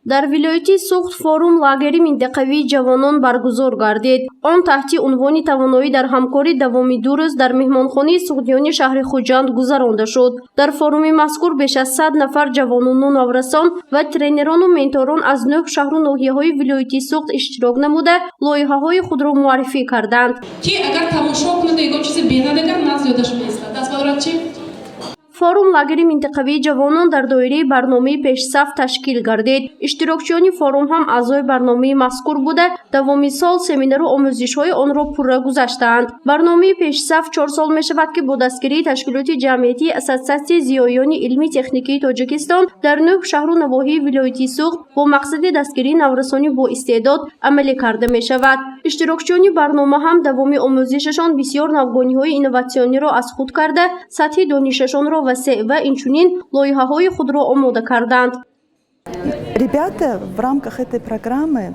Дар вилояти Суғд форум лагери минтақавии ҷавонон баргузор гардид. Он таҳти унвони «Тавоноӣ дар ҳамкорӣ» давоми 2 рӯз дар меҳмонхонаи Суғдиёни шаҳри Хуҷанд гузаронда шуд. Дар форуми мазкур беш аз 100 нафар ҷавонону наврасон ва тренерону менторон аз нӯҳ шаҳру ноҳияҳои вилояти Суғд иштирок намуда, лоиҳаҳои худро муаррифӣ карданд. Ки агар тамошо кунад, ягон чизе бинад, агар нағз ёдаш меистад. Даст бардорад чи? Форум лагери минтақавии ҷавонон дар доираи барномаи «Пешсаф» ташкил гардид. Иштирокчиёни форум ҳам аъзои барномаи мазкур буда, давоми сол семинару омӯзишҳои онро пурра гузаштаанд. Барномаи «Пешсаф» 4 сол мешавад, ки бо дастгирии ташкилоти ҷамъиятии Ассотсиатсияи зиёиёни илми техникии Тоҷикистон дар нӯҳ шаҳру навоҳии вилояти Суғд бо мақсади дастгирии наврасони боистеъдод амалӣ карда мешавад. Иштирокчиёни барнома ҳам давоми омӯзишашон бисёр навгониҳои инноватсиониро аз худ карда, сатҳи донишашонро васеъ ва инчунин лоиҳаҳои худро омода карданд. Ребята в рамках этой программы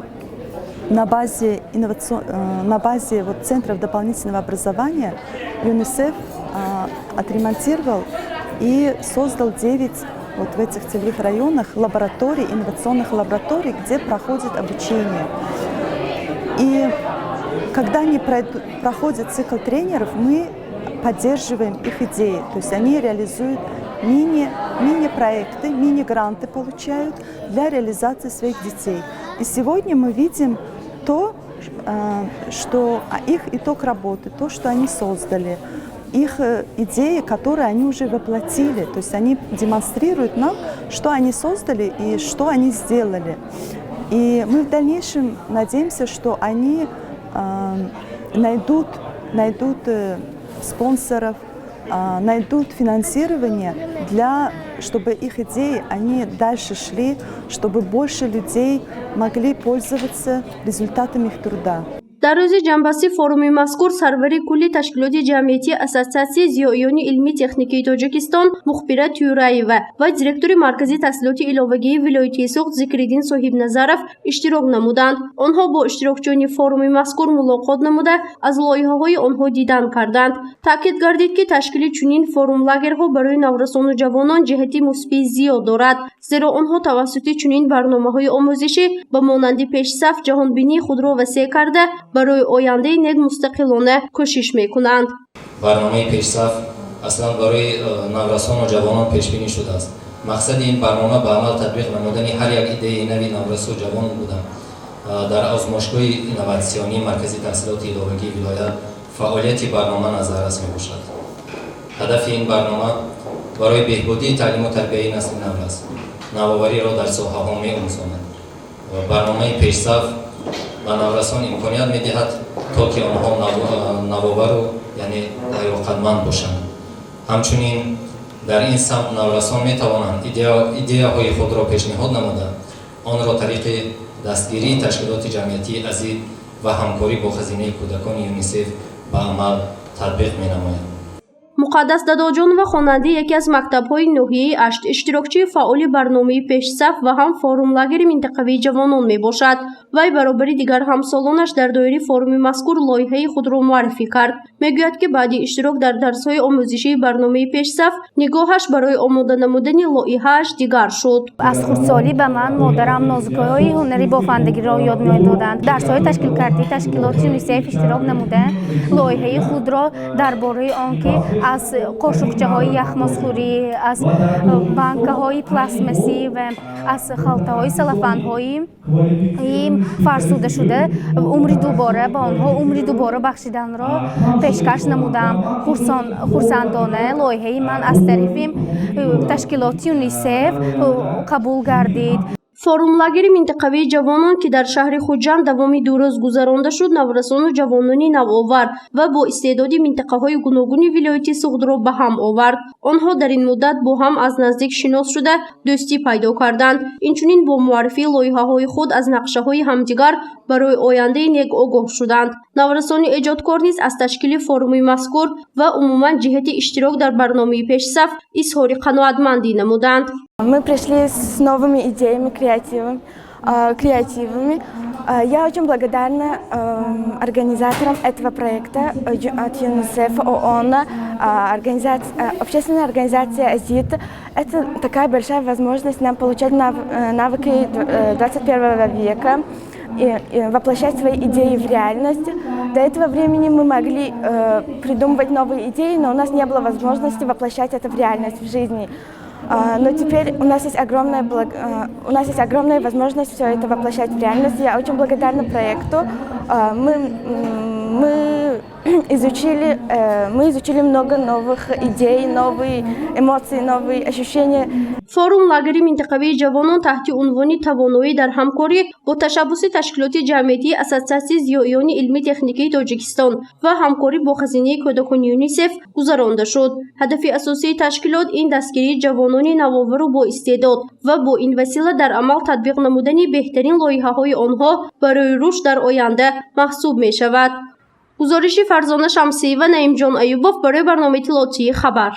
на базе вот центров дополнительного образования ЮНИСЕФ отремонтировал и создал 9 вот в этих целевых районах лабораторий, инновационных лабораторий, где проходит обучение. И когда они проходят цикл тренеров, мы поддерживаем их идеи. То есть они реализуют мини-проекты, мини-гранты получают для реализации своих детей. И сегодня мы видим то, что их итог работы, то, что они создали, их идеи, которые они уже воплотили. То есть они демонстрируют нам, что они создали и что они сделали. И мы в дальнейшем надеемся, что они найдут спонсоров, найдут финансирование для, чтобы их идеи, они дальше шли, чтобы больше людей могли пользоваться результатами их труда. Дар рӯзи ҷамъбасти форуми мазкур сарвари кулли ташкилоти ҷамъиятии Ассотсиатсияи зиёиёни илми техникии Тоҷикистон Мухбира Тюраева ва директори Маркази таҳсилоти иловагии вилояти Суғд Зикриддин Соҳибназаров иштирок намуданд. Онҳо бо иштирокчиёни форуми мазкур мулоқот намуда, аз лоиҳаҳои онҳо дидан карданд. Таъкид гардид, ки ташкили чунин форум-лагерҳо барои наврасону ҷавонон ҷиҳати мусбии зиёд дорад, зеро онҳо тавассути чунин барномаҳои омӯзишӣ ба монанди «Пешсаф» ҷаҳонбинии худро васеъ карда, барои ояндаи нек мустақилона кӯшиш мекунанд. Барномаи «Пешсаф» аслан барои наврасону ҷавонон пешбинӣ шудааст. Мақсади ин барнома ба амал татбиқ намудани ҳар як идеяи нави наврасу ҷавон буда, дар озмоишгоҳи инноватсионии Маркази таҳсилоти иловагии вилоят фаъолияти барнома назаррас мебошад. Ҳадафи ин барнома барои беҳбудии таълиму тарбияи насли наврас, навовариро дар соҳаҳо меомӯзонад. Барномаи «Пешсаф» ба наврасон имконият медиҳад, то ки онҳо навовару, яъне лаёқатманд бошанд. Ҳамчунин дар ин самт наврасон метавонанд идеяҳои худро пешниҳод намуда, онро тариқи дастгирии ташкилоти ҷамъиятии «Азид» ва ҳамкорӣ бо Хазинаи кӯдакони ЮНИСЕФ ба амал татбиқ менамоянд. Муқаддас Дадоҷонова, хонандаи яке аз мактабҳои ноҳияи Ашт, иштирокчии фаъоли барномаи «Пешсаф» ва ҳам форум-лагери минтақавии ҷавонон мебошад. Вай баробари дигар ҳамсолонаш дар доираи форуми мазкур лоиҳаи худро муаррифӣ кард. Мегӯяд, ки баъди иштирок дар дарсҳои омӯзишии барномаи «Пешсаф» нигоҳаш барои омода намудани лоиҳааш дигар шуд. Аз хурдсолӣ ба ман модарам нозукиҳои ҳунари бофандагиро ёд медоданд. Дарсҳои ташкилкардии ташкилоти ЮНИСЕФ иштирок намуда, лоиҳаи худро дар бораи он ки аз қошуқчаҳои яхмозхӯрӣ, аз банкаҳои пластмассӣ ва аз халтаҳои селофанҳои фарсудашуда умри дубора ба онҳо умри дубора бахшиданро пешкаш намудам. Хурсандона лоиҳаи ман аз тарафи ташкилоти ЮНИСЕФ қабул гардид. Форум-лагери минтақавии ҷавонон, ки дар шаҳри Хуҷанд давоми 2 рӯз гузаронда шуд, наврасону ҷавонони навовар ва бо истеъдоди минтақаҳои гуногуни вилояти Суғдро ба ҳам овард. Онҳо дар ин муддат бо ҳам аз наздик шинос шуда, дӯстӣ пайдо карданд. Инчунин бо муаррифии лоиҳаҳои худ аз нақшаҳои ҳамдигар барои ояндаи нек огоҳ шуданд. Наврасони эҷодкор низ аз ташкили форуми мазкур ва умуман ҷиҳати иштирок дар барномаи «Пешсаф» изҳори қаноатмандӣ намуданд. Мы пришли с новыми идеями, креативом. креативами. Я очень благодарна организаторам этого проекта от ЮНИСЕФ, ООН, общественная организация «Азит». Это такая большая возможность нам получать навыки 21 века и воплощать свои идеи в реальность. До этого времени мы могли придумывать новые идеи, но у нас не было возможности воплощать это в реальность, в жизни. Но теперь у нас есть огромная возможность все это воплощать в реальность. Я очень благодарна проекту. Мы изучили много новых идей, новые эмоции, новые ощущения. Форум лагери минтақавии ҷавонон таҳти унвони «Тавоноӣ дар ҳамкорӣ» бо ташаббуси ташкилоти ҷамъиятии Ассотсиатсияи зиёиёни илмӣ-техникии Тоҷикистон ва ҳамкорӣ бо хазинаи кӯдакони ЮНИСЕФ гузаронда шуд. Ҳадафи асосии ташкилот ин дастгирии ҷавонони навовару боистеъдод ва бо ин васила дар амал татбиқ намудани беҳтарин лоиҳаҳои онҳо барои рушд дар оянда маҳсуб мешавад. Гузориши Фарзона Шамсиева, Наимҷон Аюбов барои барномаи иттилоотии «Хабар».